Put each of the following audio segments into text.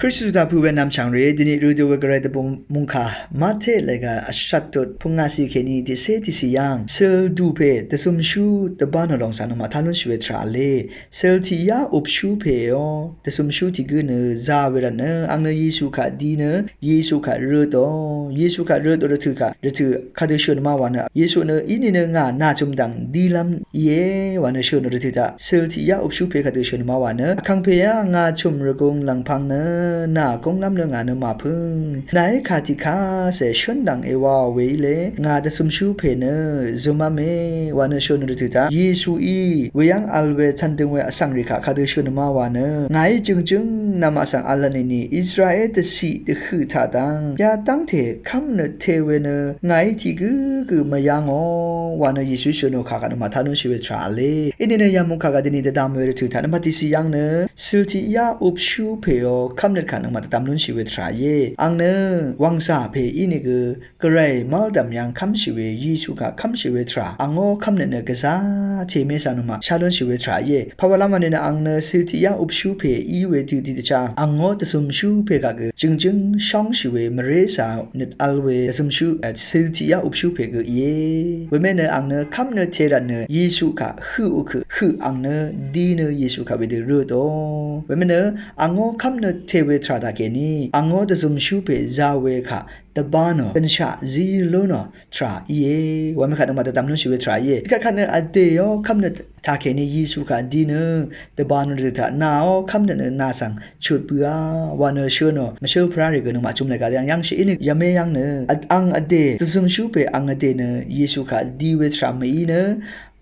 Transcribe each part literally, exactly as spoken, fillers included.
Kristu taq pø̄ we nvmchv̀ng rì, dvnit rø dø we gvray dvbung mungkà Mate lèga vshat tut pungasi kèní tiqsé tiqsi yv̀ng, søldu pè dvsumshu dvbà nø lòng svng nøngmaq taq lúnshì we tvrà v̄le. Søltiq yá upshu pè ó, dvsumshu tiq gǿ nø zā we rvt nø, ang nø Yesu kaq di nø, Yesu kaq røtò, Yesu kaq røtò rvtø̀ kaq, rvtø̀ kadø shø̀n ma wa nø, Yesu nø, inìnø ngà nà chø̀m dv̀ng dilv́m íe wa nø shø̀n rvtø̀ taq, søltiq yá upshu pè kadø shø̀n ma wa nø, vkàngpè yá ngà chø̀m rvgung lv̀ngpv̄ng nø, nà gúnglv́m nø ngà nø màpǿng. Nàí kà tiq kà cè shǿn dv̀ng èwàò we ílé, ngà dvsumshu pè nø, zømv́me, wa nø shø̀n rvtø̀ taq, Yesuí, weyv́ng vl we cv̄n døng we vsvng rì kaq kadø shø̀n ma wa nø, ngàí jø̀ngjǿng nvmaq svng v̄l lv́n nìni, Israel dvciq dvhøq taq dv́ng, yadv́ngte kv́mnøt te we nø, ngàí tiq gǿ gø mvyv́ngò, wa nø Yesu shø̀nò kà kaq nøngmaq taq lúnshì we tvrà v̄le. Inìnø yamung kà kaq dvni dvdvm we rvtø̀ taq nøngmaq tiqsi yv́ng nø, søltiq yá upshu pè ó, kv́mnøt kaq nøngmaq dvdvm lúnshì we tvrà íe. Ang nø, wv̀ngzà pè ínìgø, gvray mv́ldv̀m yv́ng kv́mshì we, Yesu kaq kv́mshì we tvrà, angó kv́mnøt nø gvzá, tèmé svng nøngmaq shá lúnshì we tvrà íe. Pàwàlv́m v̄l nìnø ang nø søltiq yá upshu pè í we dø tiqdvchá, angó dvsumshu pè kaq gø, jø̀ngjǿng shóngshì we, mvré svng nøt vl we, dvsumshu, e, søltiq yá upshu pè gø íe. Weme nø ang nø kv́mnøt te rvt nø, Yesu kaq høq ukø, høq ang nø, di nø Yesu kaq wedø røtò. Weme nø, angó kv́mnøt te we tvrà taq kèní, angó dvsumshu pè zā we kaq, dvbà nø, gønshaq zí lú nø, tvrà íe, wv̀mvkvt nøngmaq dvdvm lúnshì we tvrà íe. Tiqkvt kvt nø vdè ó kv́mnøt taqkèní Yesu kaq di nø, dvbà nø rvtø̀ taq nà ó kv́mnøt nø nà svng chut bøá, wa nø shø̀n ò, mvshǿl pvrá rì gø nøngmaq chø̀m lèga yv́ng yv́ngshì ínìgø yamé yv́ng nø, ang vdè, dvsumshu pè ang vdè nø Yesu kaq di we tvrà mv-í nø,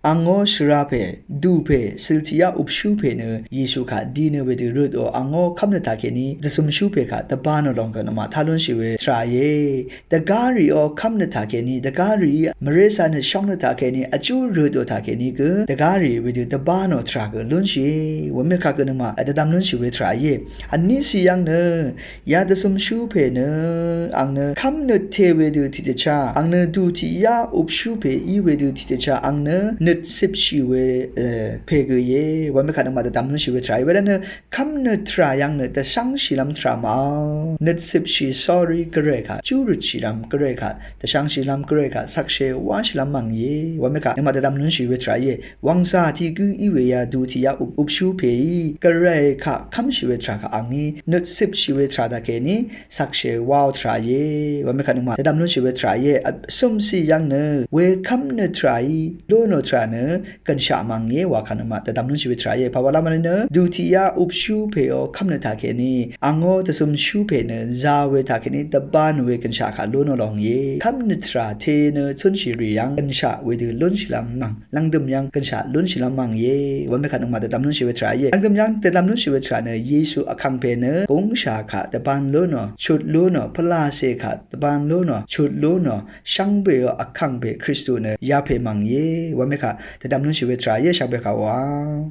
angó shvrapè, dupè, søltiq yá upshu pè nø, Yesu kaq di nø wedø røtò, angó kv́mnøt taqkèní, dvsumshu pè kaq, dvbà nø lòng gø nøngmaq taq lúnshì we tvrà íe. Dvgá rì ó kv́mnøt taqkèní, dvgá rì, mvré svng nø shóngnøt taqkèní, vjú røtò taqkèní gø, dvgá rì wedø dvbà nø tvrà gø lúnshì, wv̀mvkvt gø nøngmaq, dvdvm lúnshì we tvrà íe. Vní si yv́ng nø, yadvsumshu pè nø, ang nø, kv́mnøt te wedø tiqdvchá, ang nø, dutiq yá upshu pè í wedø tiqdvchá, ang nø, nøt cipshì we, e, pè gø íe, wv̀mvkvt nøngmaq dvdvm lúnshì we tvrà íe, wervt nø, kv́mnøt tvrà yv́ng nø dvshv́ngshìlv́m tvrà mv-ál. Nøt cipshì sórí gvray kaq, júrøtshìlv́m gvray kaq, dvshv́ngshìlv́m gvray kaq, shvkshè wáshìlv́m mv̀ng íe. Wv̀mvkvt nøngmaq dvdvm lúnshì we tvrà íe. Wv̀ngzà tiq gǿ í we yadutiq yá up, upshu pèí, gvray kaq kv́mshì we tvrà kaq angí, nøt cipshì we tvrà taqkèní, shvkshè wáò tvrà íe. Wv̀mvkvt nøngmaq dvdvm lúnshì we tvrà íe. Vsømsi yv́ng nø, wekv́mnøt tvràí, lú nø tvrà nø, gønshaq mv̀ng íe wa kaq nøngmaq dvdvm lúnshì we tvrà íe. Pàwàlv́m v̄l nìnø, dutiq yá upshu pè ó kv́mnøt taqkèní, angó dvsumshu pè nø, zā we taqkèní, dvbà nø we gønshaq kaq lú nø lòng íe. Kv́mnøt tvrà te nø, cúnshì rì yv́ng, gønshaq wedø lúnshìlv́m mv̀ng, lv́ngdø̀m yv́ng, gønshaq lúnshìlv́m mv̀ng íe. Wv̀mvkvt nøngmaq dvdvm lúnshì we tvrà íe. Lv́ngdø̀m yv́ng, dvdvm lúnshì we tvrà nø, Yesu vkàngpè nø, gúngshà kaq, dvbà lú nø, chut lú nø, pvlacè kaq, dvbà lú nø, chut lú nø, shvngbe ó vkàngpè Kristu nø, yapè mv̀ng íe. Wv̀mvkvt, dvdvm lúnshì we tvrà íe, shvngbe kaq wa.